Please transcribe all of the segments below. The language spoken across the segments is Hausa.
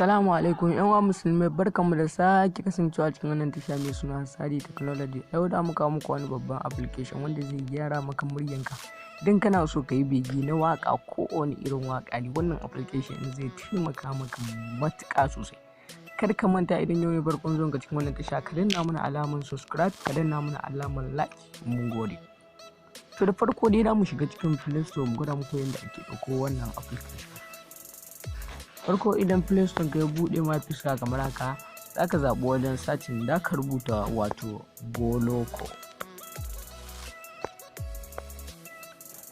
Assalamu alaikum yan uwa musulmai, barkanmu da sake kasancewa cikin wannan tasha mai suna Sadi Technology. Yau da muka muku wani babban application wanda zai gyara maka muryanka. Idan kana so ka yi bege na waka ko wani irin waka ne, wannan application zai taimaka maka matuƙa sosai. Kar ka manta, idan yau ne farkon zuwanka cikin wannan tasha, ka danna mana alamar subscribe, ka danna mana alamar like. Mun gode. To, da farko dai za mu shiga cikin Play Store mu gwada muku yadda ake ɗauko wannan application. Farko, idan Play Store ka ya buɗe ma fuska kamar haka, za ka zaɓi wajen searching, za ka rubuta wato Boloko.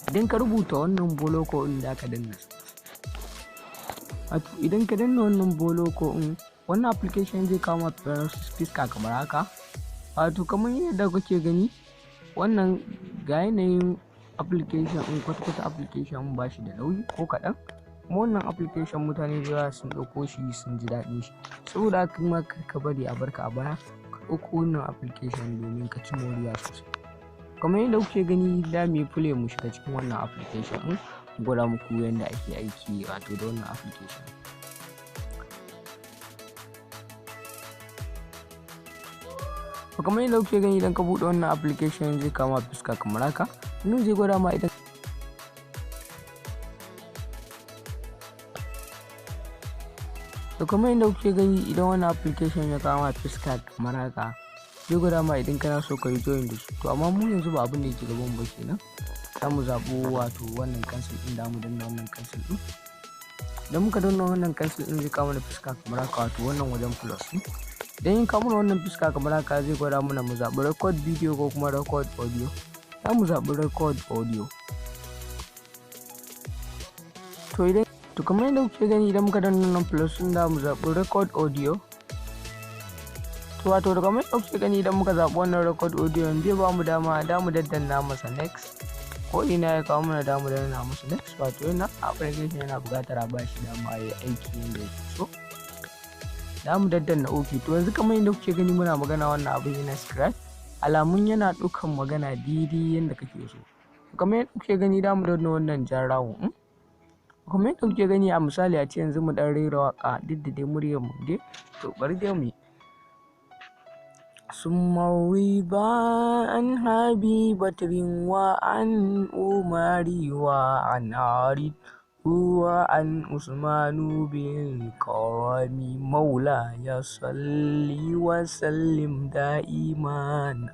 Idan ka rubuta wannan Boloko ɗin, da ka danna, wato idan ka danna wannan Boloko ɗin, wannan application zai kawo ma fuska kamar haka. Wato kamar yadda kuke gani, wannan ga yanayin application ɗin, kwata-kwata application ba shi da nauyi ko kaɗan. Kuma wannan application mutane da yawa sun ɗauko shi, sun ji daɗin shi. Saboda haka ma kar ka bari a barka a baya, ka ɗauko wannan application domin ka ci moriya sosai. Kamar yadda kuke gani, da mu yi play mu shiga cikin wannan application ɗin, mu gwada muku yadda ake aiki wato da wannan application. To, kamar yadda kuke gani, idan ka buɗe wannan application zai kama fuska kamar haka. Nan zai gwada ma idan To, kamar yadda kuke gani, idan wannan application ya kama fuska kamar haka, zai gwada ma idan kana so ka yi join da su. To, amma mu yanzu ba abin da yake gaban ba kenan. Za mu zaɓo wato wannan cancel ɗin, da mu danna wannan cancel ɗin. Idan muka danna wannan cancel ɗin, zai kama da fuska kamar haka, wato wannan wajen plus ɗin. Idan ya kawo mana wannan fuska kamar haka, zai gwada mana mu zaɓi record video ko kuma record audio. Za mu zaɓi record audio. To, idan to kamar yadda kuke gani, idan muka danna nan plus ɗin, da mu zaɓi record audio. To, wato da kamar yadda kuke gani, idan muka zaɓi wannan record audio, zai ba mu dama da mu daddanna masa next. Ko ina ya kawo mana, da mu danna masa next. Wato yana application yana buƙatar a ba shi dama ya yi aiki yadda yake so. Da mu daddanna OK. To, yanzu kamar yadda kuke gani, muna magana, wannan abin yana scratch, alamun yana ɗaukan magana daidai yadda kake so. Kamar yadda kuke gani, da mu danna wannan jan round. Kamar yadda kuke gani, a misali a ce yanzu mu ɗan rera waƙa, duk da dai muryar mu dai, to bari dai mu yi. ثم الرضا عن أبي بكر وعن عمر وعن علي وعن عثمان بالكرم، مولاي صل وسلم دائما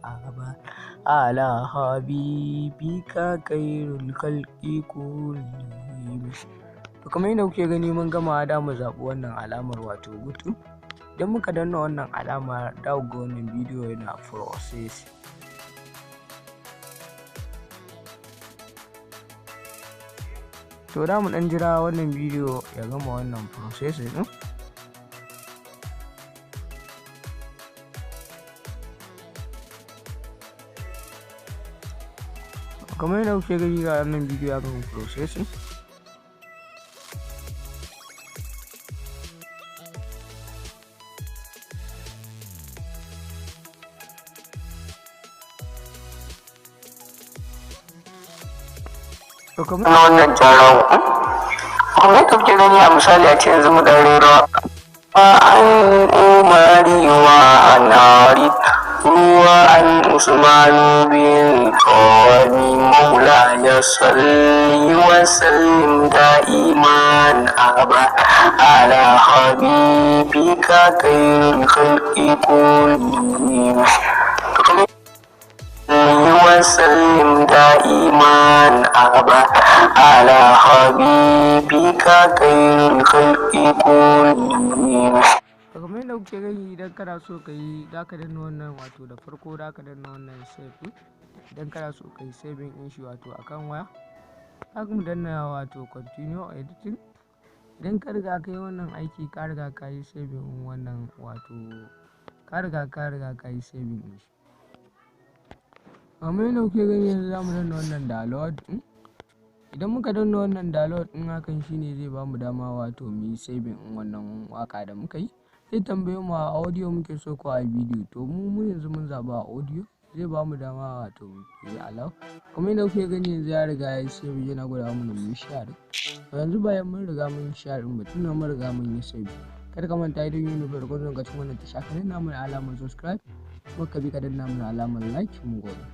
أبدا على حبيبك خير الخلق كلهم. To, kamar yadda kuke gani, mun gama, da mu zaɓi wannan alamar, wato gutu. Idan muka danna wannan alama, da ga wannan bidiyo yana process. To, da mu ɗan jira wannan bidiyo ya gama wannan processing ɗin. Kamar yadda kuke gani, ga wannan bidiyo ya gama processing. To, kamar wannan jan round, kamar yadda kuke gani, a misali a ce yanzu mu ɗan rera an Umari wa an Ali wa an Usman bin Qawmi، مولاي صل وسلم دائما أبدا على حبيبك خير الخلق كلهم، وسلم دائما أبدا على حبيبك خير الخلق كلهم. To, kamar yadda kuke gani, idan kana so ka yi, za ka danna wannan, wato da farko za ka danna wannan save ɗin idan kana so ka yi saving ɗin shi, wato akan waya. Za mu danna wato continue editing. Idan ka riga ka yi wannan aiki, ka riga ka yi saving ɗin wannan, wato ka riga ka yi saving ɗin shi. Kamar yadda kuke gani, yanzu za mu danna wannan download ɗin. Idan muka danna wannan download ɗin, hakan shine zai bamu dama wato mu yi saving ɗin wannan waka da muka yi. Zai tambaye mu a audio muke so ko a bidiyo. To, mu yanzu mun zaɓa a audio. Zai bamu dama wato mu yi allow. Kamar yadda kuke gani, yanzu ya riga ya yi save, yana gwada mana mu yi share. To, yanzu bayan mun riga mun yi share ɗin, tunda mun riga mun yi save, Kar ka manta, idan yau ne farkon zuwan ka cikin wannan tasha, ka danna mana alamar subscribe, kuma ka bi ka danna mana alamar like. Mun gode.